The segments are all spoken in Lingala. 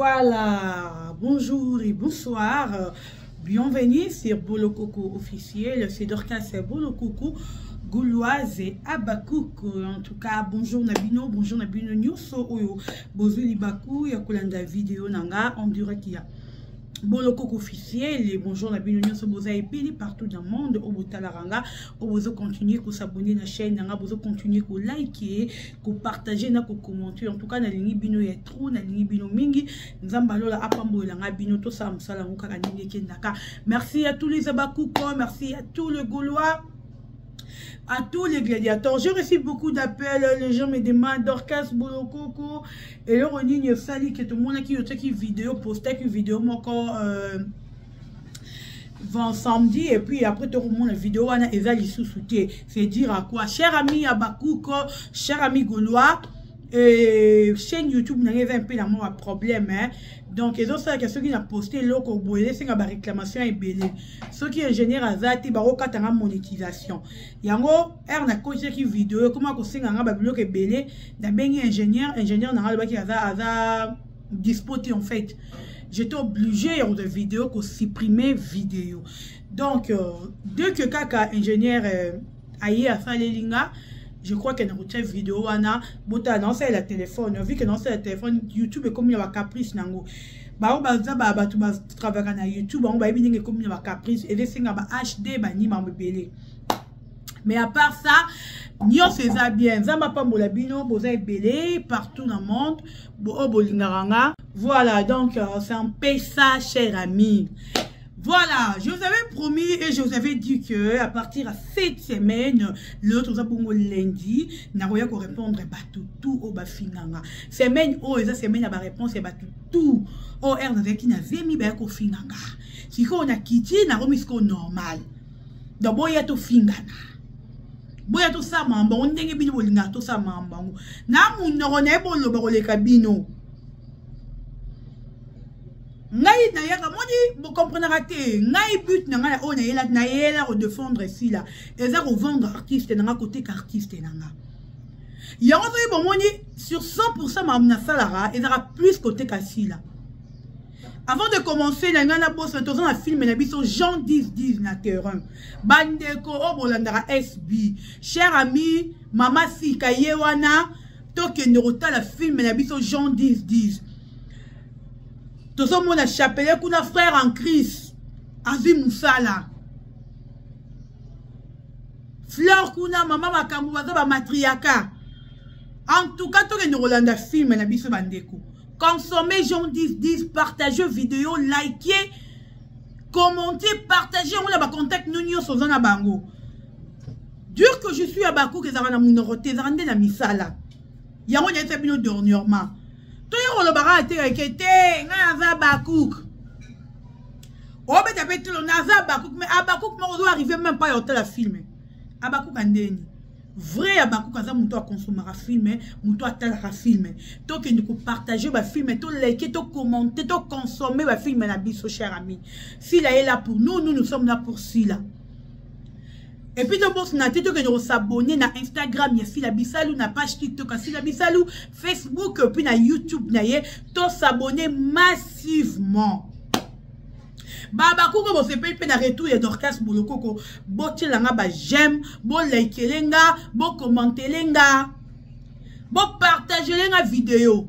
Voilà, bonjour et bonsoir. Bienvenue sur Bolokoko officiel. C'est Dorcas Bolokoko, Gauloise et Abakouk. En tout cas, bonjour na bino, bonjour na bino nyonso oyo bozwi libaku ya kolanda video na nga en direct ya Bolokoko officiel. Et bonjour na bino nyonso boza ebele partout dans le monde oyo botalaka nga, oyo bozo continuer ko s'abonner na chaîne na nga, bozo continuer ko liker, ko partager na ko commenter. En tout cas, nalingi bino ya trop, nalingi bino mingi. Nzambe alola apambola nga bino tosala mosala yango kaka ndenge ekendaka. Merci à tous les Abakuko, merci à tous les Gaulois, à tous les gladiateurs. J'ai reçu beaucoup d'appels, les gens me demandent Dorcas Bolokoko eloko nini esali ke tomonaki otiaki video, postaki video moko samedi, et puis après tokomona video wana eza lisusu te. C'est dire à quoi, cher ami Abakuko, cher ami Gaulois, et chaîne YouTube na ngai eza mpe na mwa problème, hein. Donc ezosalaka soki na poste eloko boye, esenga baréclamation ebele. Soki ingénieur aza te, bakokatanga monétisation yango. Ere nakotiaki video, ekoma kosenga nga babiloko ebele. Nabengi ingénieur, ingénieur na nga alobaki aza dispo te. En fait, j'étais obligé ya kozwa vidéo, kosupprimer vidéo. Donc dès que kaka ingénieur aye asaleli nga, je crois que nakotia vidéo wana. Botala, naosalela telefone. Vu que naosalela telefone, YouTube ekomi na bacaprice nango. Bango baza bato batravaka na YouTube, bango bayebi ndenge ekomi na bacaprice, ezosenga ba HD, banima ebele. Mais à part ça, nyonso eza bien. Nzambe apambola bino, boza ebele partout na monde oyo bolingaka nga. Voilà, donc c'est un peu ça, cher ami. Voilà, je vous avais promis et je vous avais dit que à partir de cette semaine, l'autre bongo lundi, nakoya ko répondre bato tout oyo bafinganga. Semaine oyo eza semaine ya ba réponse ya bato tout. Oyo ere nazalaki na zemi, baya kofinganga. Sikoyo na kiti, nakomi sikoyo normal. Donc boya tofingana. Boya tosala makambo yango ndenge bino bolingaka tosala makambo yango. Na monoko na ye boloba koleka bino. Ngai nayaka moni bokomprenaka te. Ngai but na ngai oyo nayela, nayela kodefendre Sila, eza kovendre artiste na nga, koteka artiste na nga. Yango soki bomoni sur 100, makambo nasalaka ezalaka plus koteka Sila. Avant de commencer na ngai nabosa, toza na film na biso Jean 10 10 na terrain. Bandeko oyo bolandaka SB, cher ami mama Sika ye wana, tokende kotala film na biso Jean 10 10. Tozomona chapelet kuna, frère en Christ azwi mosala, Fleur kuna, mama makambo, baza bamatriaka. En tout cas, tokende kolanda film na biso. Bandeko, consommez Jean 10 10, partagez vidéo, likez, commentez, partagez yango na bacontact no nyonso oza na bango. Dire que je suis Abakouk ezalaka na monoko te, ezalaka nde na misala. Yango nayebisa bino dernièrement, toya kolobaka atekake te. Ngai naza Abakouk, obeta mpe tolo naza Abakouk, mais Abakouk moko ozo arrive même pas ya otala film. Abakouk andeni vrai Abakouk aza moto akonsomaka film, moto atalaka film. Tokende kopartage bafilm, tolike, tocommente, toconsomme bafilm na biso. Cher ami, Sila est là pour nous, nous, nous sommes là pour Sila. Et puis tobosana te, tokende kosabonner na Instagram ya Sila Bisalu, na page TikTok ya Sila Bisalu, Facebook, puis na YouTube na ye. Tosabonner massivement. Babakoko bosepeli mpe na retour ya Dorcas Bolokoko, botielanga baj'aime, bolikele nga, bokomantele nga, bopartagele nga video.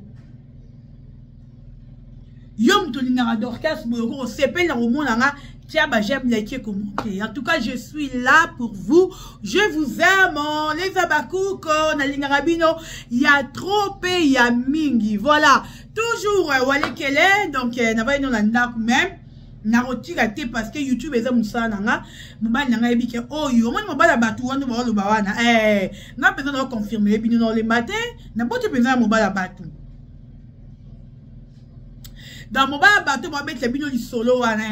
Yo moto olingaka Dorcas Bolokoko, osepeli na komona nga, tia baj'aime, like, commenter. En tout cas, je suis là pour vous, je vous aime, les Abakouk. Nalingaka bino ya trop mpe ya mingi. Voilà, toujours walekele. Donc navandi no na ndako, même nakotika te parce que YouTube eza mosala na nga. Mobali na ngai yebi ke oyo omoni mobali ya bato wana baoloba wana, nga mpenza naoconfirme bino, na olemba te, naboti mpenza ya mobali ya bato. Donc mobali ya bato babetela bino lisolo wana,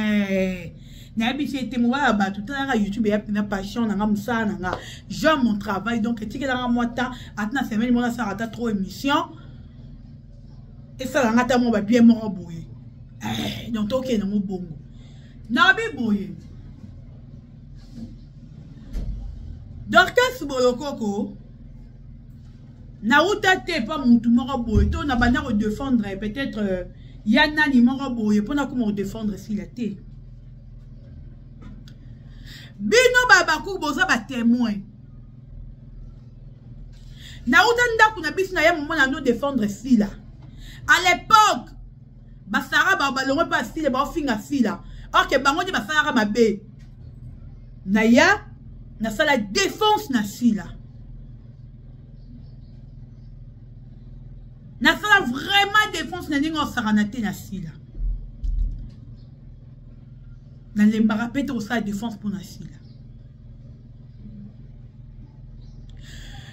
nayebisi ete mobali ya bato talaka YouTube eya mpenza passion na nga, mosala na nga. J'aime mon travail, donc etikelanga mwa temps, ata na semaine moko nasalaka ata trop émission, esalanga ata mwa babien moko boye. Donc tokende yango bongo. Nabi boye, Dorcas Bolokoko, nauta te pa mutu moko boye to na banda kodefendre peut-être. Ya nani moko boye mpona koma kodefendre Sila te. Bino babaku boza batémoin. Nauta ndako na biso na ye moma na no défendre Sila. À l'époque, basara ba balongwe mpe asila baofinga Sila. Or que bango nde basalaka mabe. Na ya nasala défense na Sila. Nasala vraiment défense na ndenge osakana te na Sila. Nalembaka mpe te kosala défense mpo na Sila.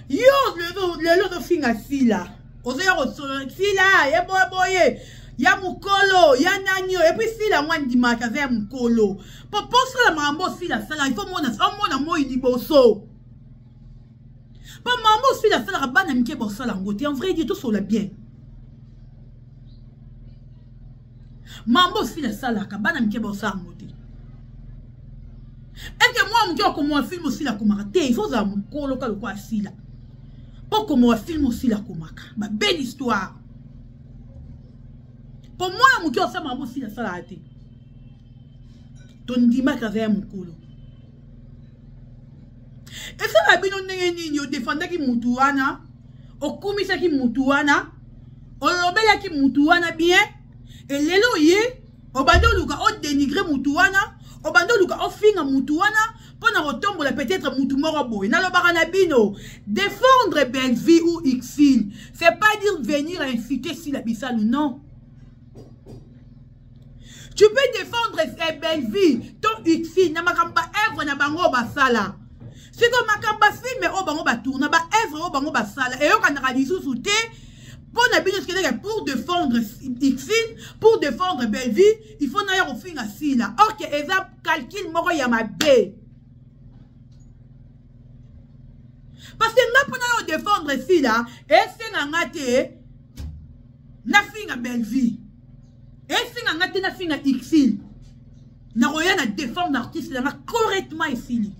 Yo lelo ozofinga Sila, ozoya kosolola Sila ye boyeboye ya mokolo ya nani oyo, epuis Sila yango andimaka aza ya mokolo. Po posala makambo Sila asala, il faut omona moi liboso. Po makambo Sila asalaka bana mike bosala yango te. En vrai dire, tosola bien. Mambo Sila asalaka bana mike bosala yango te. Eke mwa moke okomoa film osila akomaka te, il faut ozala mokolo ka lokola Sila. Po komoa film osila akomaka ba belle histoire. Po mwana moke osala makambo Sila asalaka te. Tondimaka aza ya mokolo. Esala bino ndenge nini odefendaki mutu wana, okumisaki mutu wana, olobelaki mutu wana bien, elelo ye obandi oluka odénigre mutu wana, obandi oluka ofinga mutu wana mpona kotombola peut-être mutu moko boye. Nalobaka na bino, défendre Bellevue ou Ursule, c'est pas dire venir insulter Sila Bisalu, non. Tu peux défendre Bellevue to Ursule na makambo ba œuvre na bango basala. Siko makambo ba film oyo bango ba tourna, ba œuvre oyo bango basala, eyokanaka lisusu te. Pour na bino ce pour défendre Ursule, pour défendre Bellevue, il faut na ya kofinga Sila. Or que eza calcul moko ya mabe. Parce que nga pona yo défendre Sila, esenga nga te na finga Bellevue. Esenga nga te na finga Ursule. Na roya na défendre artiste nga correctement esili.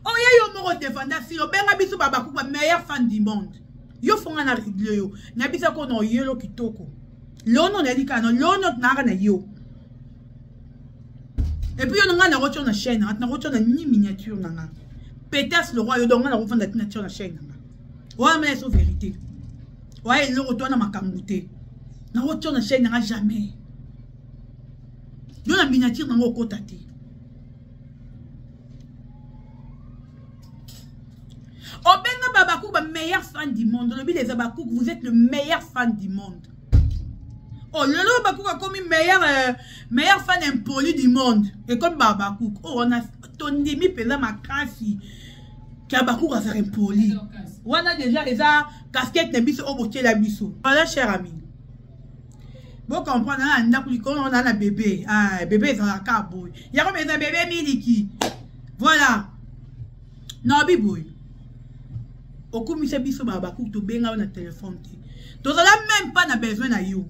Oye yo moko défendre Sila, obenga biso babaku ba meilleur fan du monde. Yo fonga na réglé yo. Na bisa ko no yelo kitoko. Lono na lika no lono na na yo. Et puis yo nga na rotio na chaîne, na rotio na ni miniature na nga. Pétasse le roi yo donc nga na rofanda tina na chaîne na nga. Ouais mais c'est vérité. Ouais eloko to na makambo te. Na rotio na chaîne na nga jamais. Yo na miniature na ngo kota te. Obenga Babakou ba meilleur fan du monde. Lobi les Abakouk, vous êtes le meilleur fan du monde. Oh lelo Babakouk a commis meilleur fan impoli du monde. Et comme Babakouk, oh on a tondimi peza makasi. Babakouk a fait impoli. Wana déjà eza casquette na biso obotiela biso. Voilà cher ami. Bon comprendre na ndako likolo on a na bébé. Ah bébé ezalaka ka boy. Ya comme eza bébé miliki. Voilà. Na biboy. Okumisa biso Babakouk tobenga na téléphone te. Tozala même pas na besoin na yo.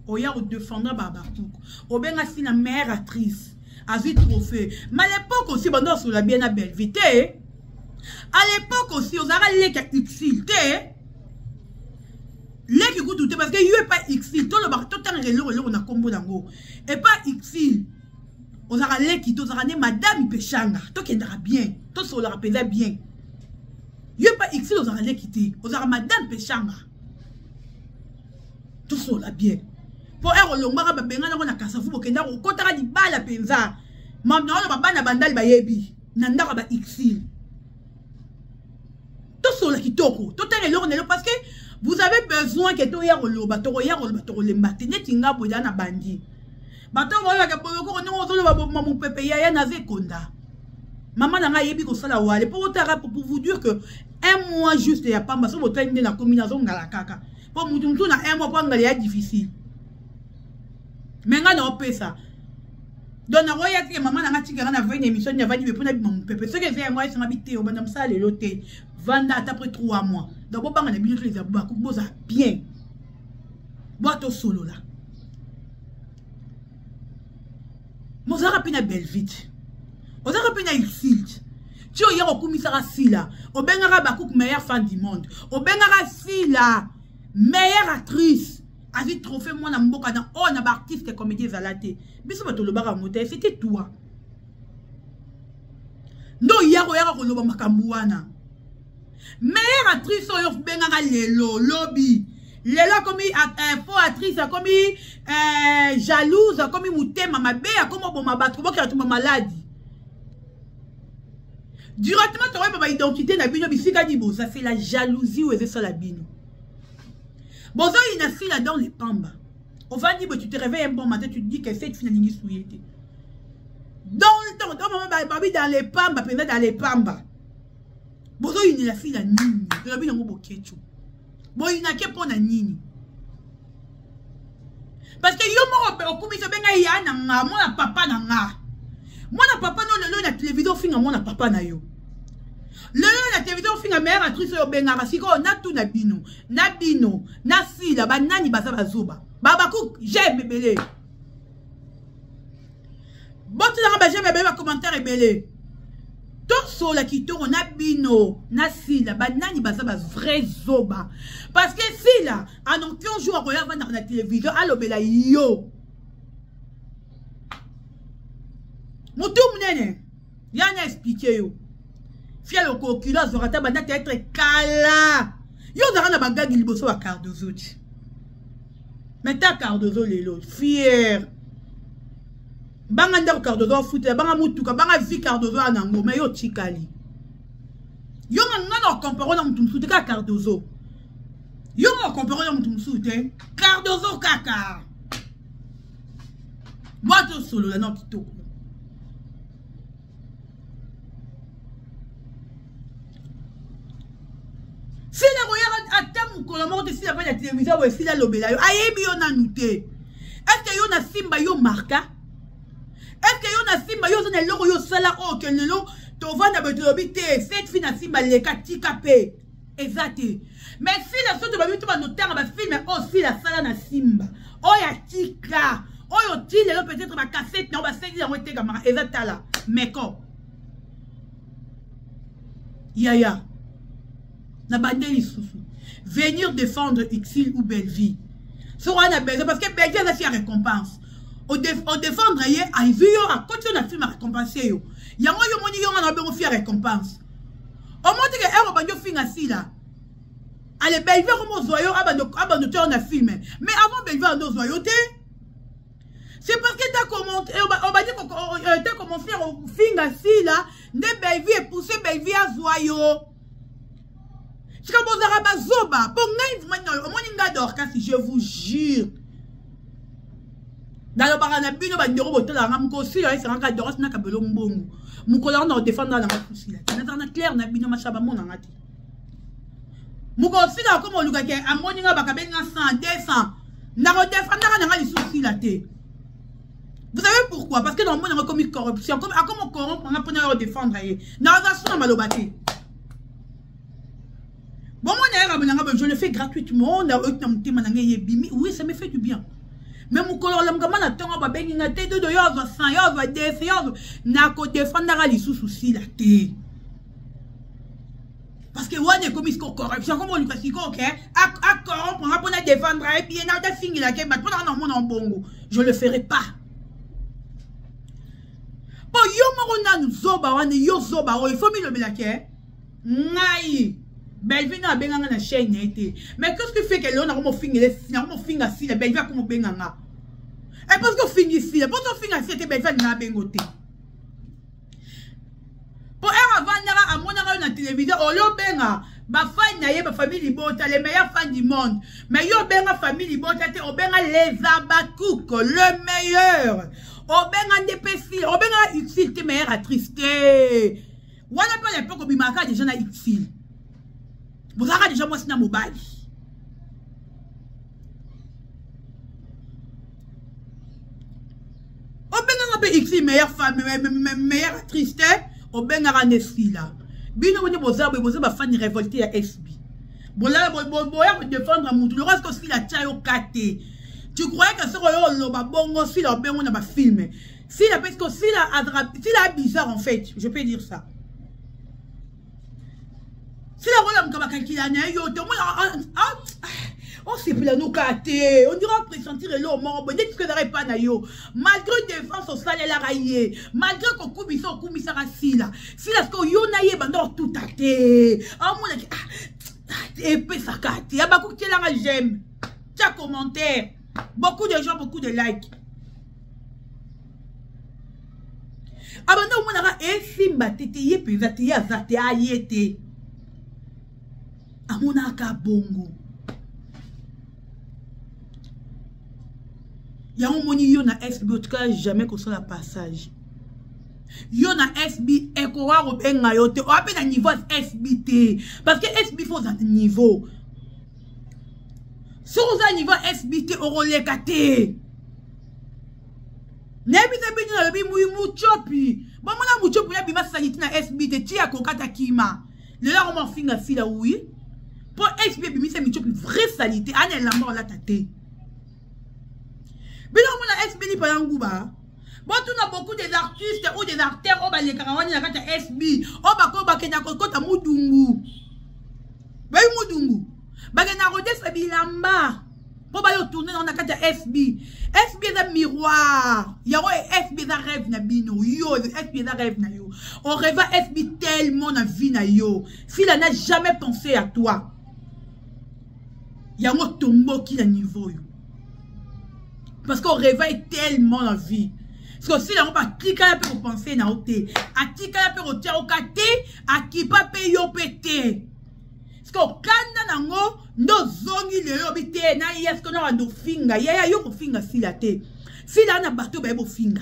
Oya o défendre Babakouk. Obenga si na meilleure actrice. Azui trophée. Mais à l'époque aussi bando sur la bien na belle vite. À l'époque aussi ozara leka Ursule te. Leki kutu te parce que yo pas Ursule. To lo ba to tanga lelo lelo na kombo nango. Et pas Ursule. Ozara leki to zara ne madame Peshanga. To kendara bien. To sola penza bien. Yo pas Ursule ozara leki te. Ozara madame Peshanga. To sola bien. Po ero longwaka ba bengana ko na kasafu bokenda ko kotaka libala penza. Mam na ba bana bandali ba yebi. Na ndaka ba Ursule. To sola kitoko. To tele loko nelo parce que vous avez besoin que to ya koloba, to ya koloba, to kolemba te neti nga boya na bandi. Bato ba ka boyo ko ndongo zolo ba ma mupepe ya ya na zekonda. Maman na nga yebi ko sala wale pour otara pour vous dire que un mois juste ya pamba so botali nde na commune zo ngala kaka. Po mutu mutu na un mois po ngala ya difficile. Mais nga na opesa. Donc na roya te maman na nga tika na veni émission nya vani pe na bima mupepe. Ce que j'ai moi c'est ma bité obanda msala lelo te. Vanda ata après 3 mois. Donc bo banga na bino les abuba ko boza bien. Boato solo là. Mozara pe na Belvite. Ozara pe na Ursule. Ti oya kokumisaka Sila. Obengaka Bakouk meilleure fan du monde. Obengaka Sila meilleure actrice. Azwi trophée mwana mboka na oyo na baartiste comédie ezala te. Biso bato olobaka yango te, c'était toi. Nde oyaka oyaka koloba makambo wana. Meilleure actrice oyo bengaka lelo lobi. Lelo akomi faux actrice, akomi jalouse, akomi motema mabe, akomi oboma bato, kobokela bato ba maladi. Directement tokoyeba ba identité na bino bisika ni boza, c'est la jalousie oyo ezosala bino. Bozoyina Sila dans les pamba. Ovandi boye, tu te réveilles un bon matin, tu te dis que cette fille nalingi suye te. Dans le temps, dans maman babi dans les pamba, mpenza dans les pamba. Bozoyinela Sila nini? Tolobi nango bokechu. Boyinake mpo na nini? Parce que yo moko okumisi obenga ya na nga, mwana papa na nga. Mwana papa no lelo na télévision ofinga mwana papa na yo. Lelo na télévision ofinga meilleure actrice oyo obengaka sikoyo natuna bino, na bino, na Sila, banani baza bazoba. Babaku j'aime ebele. Botinaka ba j'aime ebele, ba commentaire ebele. Tosola kitoko na bino, na Sila, banani baza ba vrai zoba. Parce que Sila, en aucun jour akoya vanda na télévision alobela yo. Mutu munene, yana expliquer yo. Fiel okokilo azwaka ta banda théâtre kala. Yo ozalaka na bagagi liboso ya Cardozo ti. Mais ta Cardozo lelo, fier. Banga ndako Cardozo afutela, banga mutuka, banga vie Cardozo ya nango, mais yo tikali. Yo nga nga na comparer na mutu mosusu te kaka Cardozo. Yo nga comparer na mutu mosusu te, Cardozo kaka. Moi to solola na kitoko. Sila koyaka ata mokolo moko te, Sila mpe na télévision boye, Sila alobela yo, ayebi yo nanu te. Est-ce que yo na Simba yo marka? Est-ce que yo na Simba yo oza na eloko yo osala oyo ke lelo tovanda boye tolobi te, cette fille na Simba leka tika pe eza te. Mais Sila soki tobabi to bando tanga ba film oyo Sila asala na Simba, oyo atika, oyo ti lelo peut-être ba cassette na ba CD yango etekamaka eza tala meko. Yaya na bande lisusu venir défendre Ursule ou Bellevue. So wana besoin parce que Bellevue aza fi ya récompense. Au défendre ye azwi yo akoti yo na film ya récompense yo. Yango yo moni yo ngana bengo fi ya récompense. Omoni ke ero bandi ofinga Sila. Ale Bellevue akomi ozwa yo abando te na film. Mais avant Bellevue ando ozwa yo te. C'est parce que t'as commenté, obandi t'as commencé à finga Sila, nde Bellevue est poussé Bellevue azwa yo. Sika bozaka bazoba, po ngai vraiment omoni nga Dorcas, je vous jure. Nalobaka na bino bandeko botalaka nga moko Sila esangaka Dorcas na kabelo mbongo. Mokolo yango na kodefendre na nga Sila. Nazalaka na clair na bino mashaba mona nga te. Mokolo Sila akoma olukaki amoni nga bakabengi nga 100, 200. Nakodefendaka na nga lisusu Sila te. Vous savez pourquoi? Parce que dans le monde, il y a comme corruption. Comme, comme corrompre, on a pour défendre. Naza suna maloba te. Bon, moi, je le fais gratuitement. On a eu un petit manangé yebimi. Oui, ça me fait du bien. Mais mon color, l'homme, comment on attend, on va bengi na tête de yo, va 100, yo, va 200, yo, na ko défendre la lisusu si la te. Parce que wana ekomi siko corruption, comme on luka siko, ok? A corrompre, on va pour défendre, et bien, na ta fingi la ke, ba pona na mona bongo. Je le ferai pas. Po yo moko nanu zoba wana, yo zoba oyo, il faut milobela ke ngai Bellevue na abenganga na chaîne na ye te. Mais qu'est-ce qui fait que lelo nakomo fingele, nakomo finga Sila, Bellevue akomo benga nga? Et parce que fingi Sila, parce que finga Sila te Bellevue na abengo te. Po er avandaka amonaka yo na télévision, olio benga ba fan na ye, ba famille libota, les meilleurs fans du monde. Mais yo benga famille libota te, obenga les Habacucs, le meilleur. Obenga nde Sila, obenga Ursule te meilleure actrice te. Wana pe l'époque obimaka déjà na Ursule. Bozalaka déjà mwasi na mobali. Obengaka pe Ursule meilleure femme, meilleure actrice te, obengaka nde Sila. Bino boni boza boye, boza ba fan révolté ya SB. Bolala boya ko défendre mutu, le reste Sila tia yo kate. Tu croyais que soko yo loba bongo Sila obengo na ba film. Sila parce que Sila Sila bizarre en fait, je peux dire ça. Sila wala mkaba kakila na yo to mona Osepela noka te, on dirait pressentir eloko moko boye, ndeti soki ezalaka epai na yo. Malgré défense osalelaka ye, malgré kokumisa okumisaka Sila. Sila sikoyo yo na ye banda otuta te. Amonaki ah, epesaka te. Abakuki tielanga j'aime. Tia commentaire. Beaucoup de gens, beaucoup de likes. Abanda omonaka esimba te te ye mpenza te ye aza te aye te. Amonaka bongo. Yango omoni yo na SB otikala jamais kosala passage. Yo na SB ekoka kobenga yo te, oya mpe na niveau ya SB te, parce que SB faut oza na niveau. Soki oza na niveau ya SB te okoleka te. Nayebisa bino nalobi mui muchopi, bomona muchopi ya bima salite na SB te, tia kokata kima. Lelo yango mafinga sila oui. Po SB ebimisa michopi vraie salite, ana elamba olata te. Bino mona SB lipa ya nguba. Botuna beaucoup des artistes ou des acteurs oyo balekaka wana na kati ya SB, oyo bakoyo bakenda kokota mudungu. Bayi mudungu. Bakenda kodesa bilamba mpo bayo tourner na kati ya SB. SB eza miroir. Yango SB eza rêve na bino. Yo SB eza rêve na yo. On rêve SB tellement na vie na yo. Sila n'a jamais pensé à toi. Yango tomboki na niveau yo. Parce qu'on rêve tellement la vie. Parce que si yango batikala mpe kopense na yo te, atikala mpe kotia yoka te, akipa mpe yo mpe te. Parce que okanda nango nde ozongi lelo obi te na ye soki na bando ofinga yaya yo kofinga Sila te. Sila ana bato bayebi kofinga.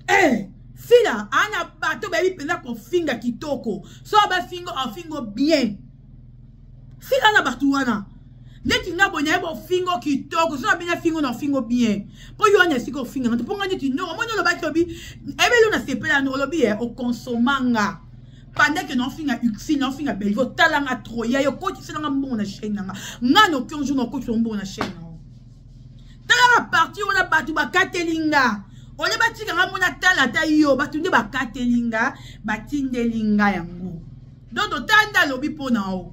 Eh, Sila ana bato bayebi mpenza kofinga kitoko. So bafingo afingo bien. Sila na bato wana. Neti nga boye nayeba ofingo kitoko, so nabina fingo na ofingo bien. Po yo wana esika ofinga nga te, po nga neti noko, omoni olobaki obi, ebeli na sepela no olobi eh, okonsoma nga. Pendant que naofinga Uxie, naofinga Bellevue, otala nga trop, ya yo kotisela nga mbongo na chaîne na nga. Nga noki un jour nakotisela mbongo na chaîne na yo. Tala nga partie wana bato bakateli nga. Ole batika nga mona tala ata yo, bato nde bakateli nga, batindeli nga yango. Donc otanda alobi mpo na yo.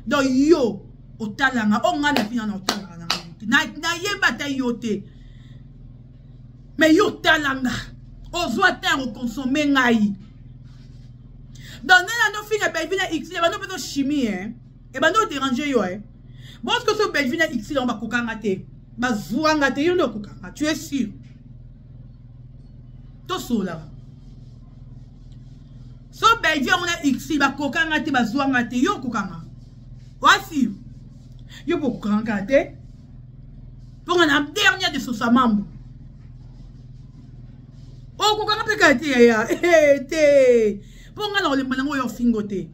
Donc yo otalanga, o nga na fina na otalanga na nga te. Na yeba ata yo te. Mais yo otalanga, ozwa te ya kokonsome ngai. Donc nena no finga Bellevue na X, ebando mpe to chimie hein. Ebando déranger yo hein. Bon ce que so Bellevue na X là bakokanga te. Bazwanga te yo nde okokanga, tu es sûr. Tosolaka. So Bellevue yango na X bakokanga te, bazwanga te, yo okokanga. Oasi. Yo bokokanga te. Ponga na dernière de sosamambo. Okokanga mpe kaka te yaya. Te. Ponga na olemba nango yo fingo te.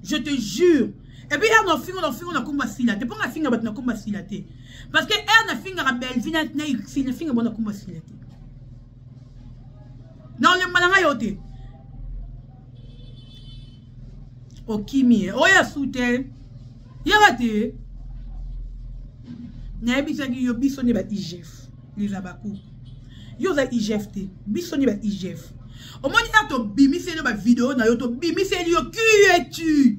Je te jure. Et puis er na fingo na fingo na komba sila te. Ponga finga bato na komba sila te. Parce que er na finga ka Bellevue na na X na finga bona komba sila te. Na olemba nanga yo te. Okimi oya sute. Yaka te. Nayebisaki yo biso nde ba IGF les abaku. Yo oza IGF te, biso nde ba IGF. Omoni er tobimiseli yo ba video na yo, tobimiseli yo qui es-tu?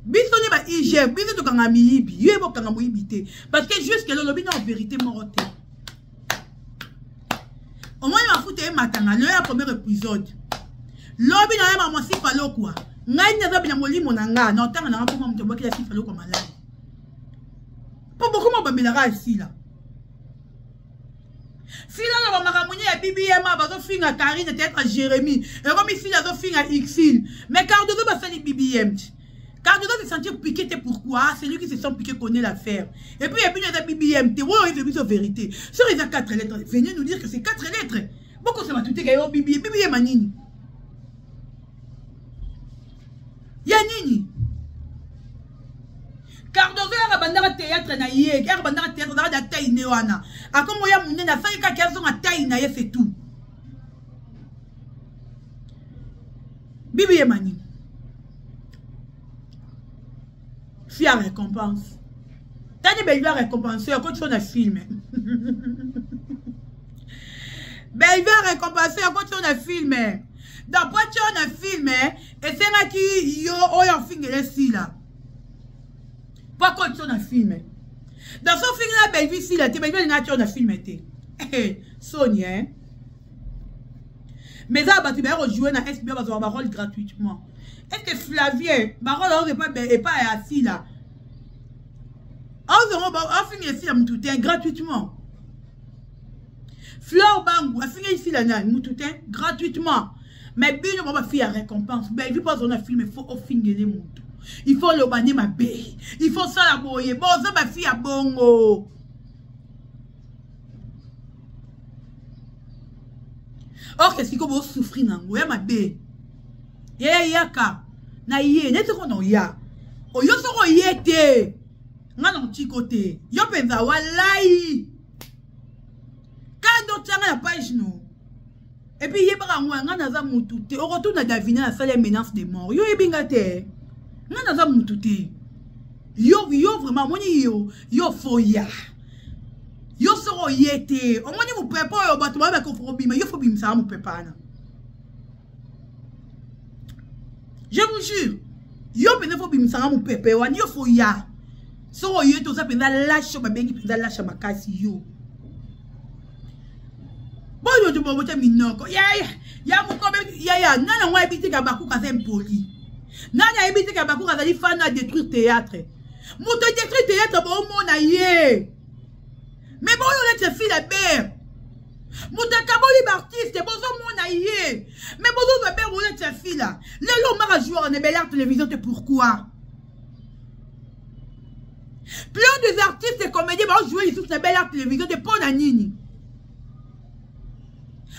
Biso nde ba IGF, biso tokanga miyibi, yo ebokanga moyibi te. Parce que jusque là olobi na vérité moko te. Omoni mafuta ematanga lelo ya premier épisode. Lobi na yeba mwasi palokwa. Ngai naza bina molimo na nga, na otanga na nga koma moto abwakela sifa lokwa maladi. Po bokoma bambelaka asila. Sila na bamakambo nye ya BBM bazofinga Karine théâtre Jérémie. Ekomi Sila azofinga Xil. Mais Cardozo basali BBM. Cardozo se sentir piqué te pourquoi? Celui qui se sent piqué connaît l'affaire. Et puis il y a bien BBM te. Ouais, il veut vérité. Sur les 4 lettres, venez nous dire que c'est 4 lettres. Beaucoup se va tout dire BBM, BBM nini? Ya nini? Cardozo yaka bandaka théâtre na ye, yaka bandaka théâtre na da taille ne wana. Akomo ya munene asali kaka azonga taille na ye c'est tout. Bibi ye mani. Fia récompense. Tani Bellevue a récompensé, à quoi tu as film? Bellevue a récompensé, à quoi tu as film? Donc, quoi tu as film? Et c'est là qui yo oyo fingele sila. Mpo akotisa na film. Dans son film na Bellevue Sila te, Bellevue alinga atio na film te. Soni hein. Mais eza bato baya kojouer na SB bazwaka barole gratuitement. Est-ce que Flavien barole oyo epa epa ya Sila azongo afinga esila mutu te gratuitement. Fleur Bangu afinga esila nani mutu te gratuitement. Mais bino ba bafille ya récompense Bellevue mpo azwa na film il faut ofingele mutu, il faut oloba nde mabe, il faut osala boye, boza bafille ya bongo. Or que sikoyo bosouffrir nango ya mabe yaya yaka na ye neti kona oya oyo soko oye te nga na otiko te yo mpenza walai kanda otianga na page no. Et puis yebaka yango nga naza mutu te okotuna Davina nasali ya menace de mort yo oyebi nga te nga naza mutu te yo yo vraiment omoni yo yo foya yo soko oye te omoni mopepe oyo bato bayebaka kobima yo fo bimisaka mopepe wana. Je vous jure yo mpenza fo bimisaka mopepe wana yo foya soko oye te oza mpenza lashe babengi mpenza lashe makasi yo boyo to bobo te minoko yaya ya mokobe yaya nani yango ayebi te ka bakuka aza impoli nani ayebi te ka bakuka azali fan a détruire théâtre moto adétruire théâtre boomona ye mais boyo neti fila bere moto akaboli baartiste bozomona ye mais bozozwa bere oleti ya fila lelo omaka joueur na Bel Art Télévision te pourquoi plein des artistes et comédiens baojouer lisusu na Bel Art Télévision te mpo na nini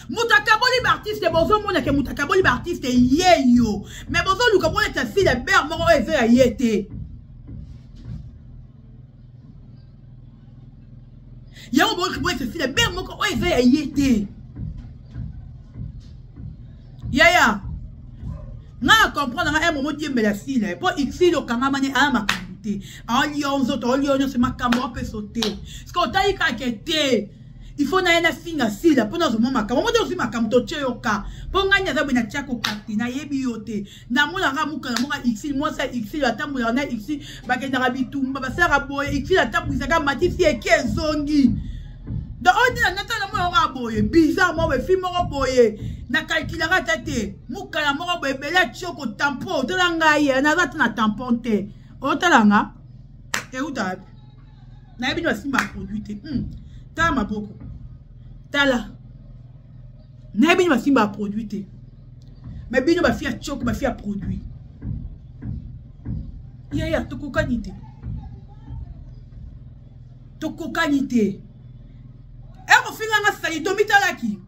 moto akaboli baartiste bozomona ke moto akaboli baartiste ye yo mais bozoluka boleta fila bere moko oyo eza ya ye te yango boyesa fila bere moko oyo eza ya ye te yaya nga na comprendre nga momo diembela sila mpo xil okangama ne aya makambo te aolia nzoto aolia nyonso makambo apeso te parceke otali kaka te il faut naye nafinga sila mpo nazwa mwa makambo mo te ozwi makambo totie yo ka mpo ngai naza boye natia kokakte nayebi yo te namonaka mokana moko xil mwasi ya xil atambolaka na xil bakendaka bitumba basalaka boye xil atambwisaka matisi eke ezongi donc oyo nde nata namona kaka boye bizarre moko boye fi moko boye nakalkulaka ata te mokala moko boye ebele atioko tampon otala ngai naza ata na tampon te otala nga euta wapi nayebi nde basimba produit te tala maboko tala nayebi nde basimba produit te mais bino bafi ya tioko bafi ya produit yaya tokokani te tokokani te ekofinganga sali tomitalaki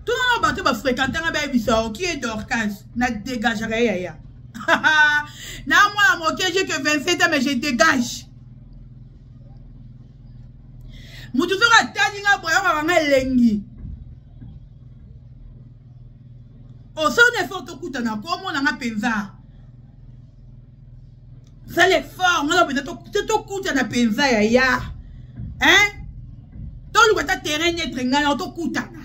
tuna bato bafréquentanga bayebisa oki ye Dorcas na dégageaka ye yaya na mwana moke j'ai que 27 ans mais je dégage motu soki atali nga boye akaka nga elengi osoni effort tokutana komona nga mpenza sala effort nga mpenza tokutana mpenza yaya hein toluka ta terrain neutre ngai na tokutana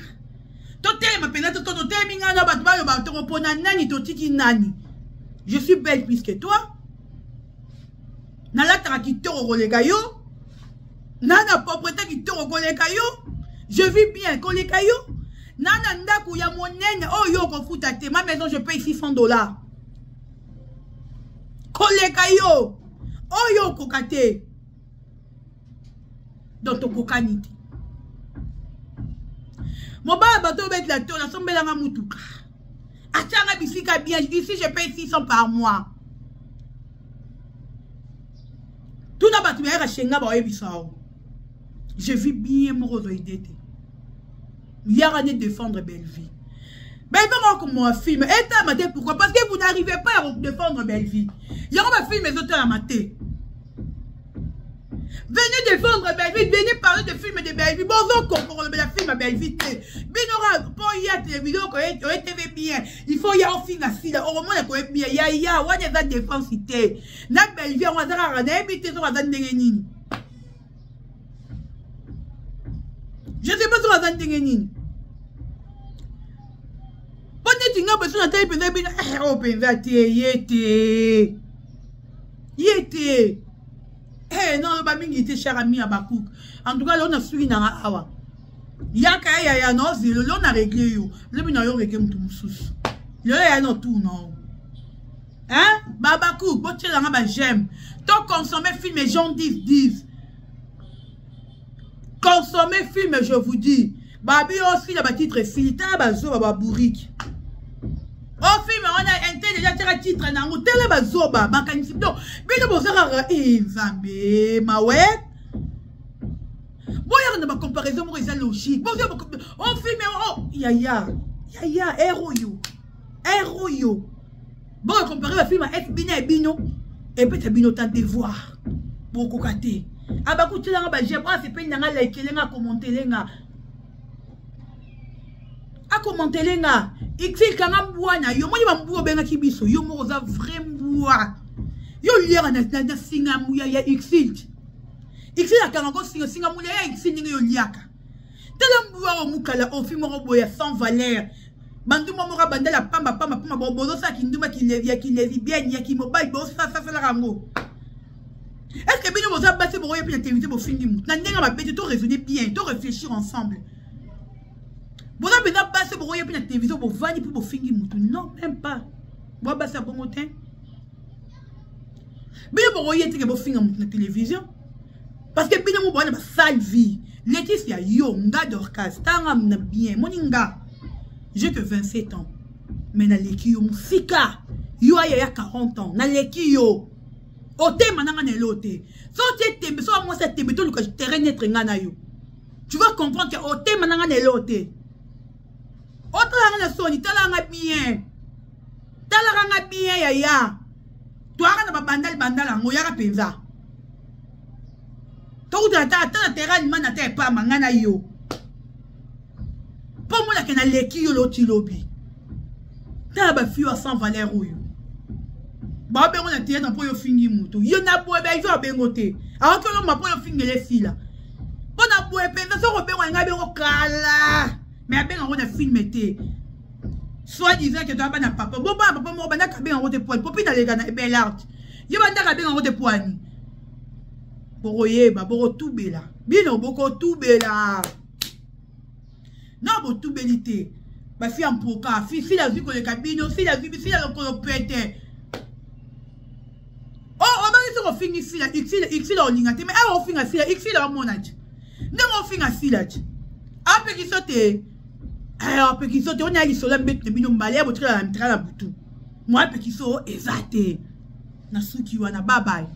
totelema mpenza totelemi ngai na bato baloba tokopona nani totiki nani. Je suis belle plus que toi, nalataka kitoko koleka yo, na na propreté kitoko koleka yo, je vis bien koleka yo, na na ndako ya monene oyo yo okofuta te. Ma maison, je paye $600 koleka yo oyo okoka te. Donc tokokani te. Mobala bato obetela to nasombelanga mutuka atianga bisika bien ici, je paye 600 par mois. Tuna bato bayaka shenga baoyebisa o je vis bien moko ozwa idée te. Yaka ne défendre Bellevue. Bellevue moko mwa film etalama te. Pourquoi? Parce que vous n'arrivez pas à défendre Bellevue, yango bafilm ezotalama te. Venez défendre Bellevue, venez parler de film de Bellevue. Bozo comprendre la film à Bellevue te. Bino po ya télévision ko ye TV bien. Il faut ya ofinga sila okomona ko bien. Ya ya wana eza défense te. Na Bellevue yango aza kaka nayebi te soki aza ndenge nini. Je sais pas soki aza ndenge nini. Po neti nga boso natali mpenza bino oyo mpenza te ye te ye te. Eh, non loba mingi te, cher ami ya bacook. En tout cas, lelo nasuki nanga awa. Yaka ya yaya na ozelo, lelo na regle yo. Lobi na yo regle moto mosusu. Lelo ya na tour na yo. Hein? Babacook, botiela nga ba j'aime. To consommer film Jean 10 10. Consommer film, je vous dis. Babi osila ba titre esili, tala bazoba ba bourrique. O film wana inte déjà tiaka titre na yango, tala bazoba makanisi bino. Bino boza kaka eh Nzambe, mawe. Boyaka na ba comparaison moko eza logique. Boza o film o yaya. Yaya, ero yo. Ero yo. Boka comparer ba film ya FB na bino epesa bino temps devoir. Bokoka te. Abakuti nanga ba j'aime, ah sepeli nanga like nga commenter nga. Akommentele nga. Ixil kanga mbwa na yo. Moni ba mbwa obengaki biso. Yo moko oza vrai mbwa. Yo liaka na, na, na singa ya, ya Ixil. Ixil akanga ko singa singa muya ya Ixil ndenge yo liaka. Tala mbwa oyo mukala ofi moko boya sans valeur. Bandumba moko bandala pamba pamba pamba bo bozosala kindumba ya kilesbienne ya kimobali bosasalaka yango. Est-ce que bino boza basi bokoya mpe na télévision bofingi motu na ndenge mabe te? To raisonner bien, to réfléchir ensemble. Boza mpenza basi bokoya mpe na télévision bovandi mpe bofingi motu? Non, même pas. Boa basi ya bongo te. Bino bokoya teke bofinga motu na télévision parce que bino mo boa na basale vie. Leticia, yo nga Dorcas, tanga na bien moni nga, j'ai que 27 ans, mais naleki yo mosika. Yo aya ya 40 ans, naleki yo. Otema nanga na elo te. So otie tembe, so mwasi ya tembe, toluka terrain neutre nga na yo. Tu vas comprendre que otema nanga na elo te. Otala nga na soni, tala nga bien. Talaka nga bien yaya. Toyaka na babandali bandala yango yaka mpenza. Tokutana ata ata na terrain alima ata epamba nga na yo. Mpo omonake naleki yo loti lobi. Tala ba fille sans valeur oyo. Babengo na théâtre mpo yo fingi moto. Yo na boye ba izo abengo te. Aoki olomba mpo yo fingele esila. Mpo na boye mpenza soki obengo ngai bengo kala. Mais abenga yango na film te. Soit disant que toya bana papa. Bo bana papa moko bandaka abenga yango te poani. Popi naleka na Belart. Ye bandaka abenga yango te poani. Bokoyeba, bokotubela. Bino bokotubela. Na botubeli te. Bafi ya mpoka, fi la vie koleka bino, fi la vie, fi la lokolo pete. Oh, obangi soki ofingi sila, ixila, ixila olinga te, mais awa ofinga sila, ixila omona te. Ndenge ofinga sila te. Apekiso te. Apekiso te, ona lisolo ya mbeto na bino mbala ya botikala na mitikala na butu. Mwa apekiso eza te. Na suki wana, bye bye.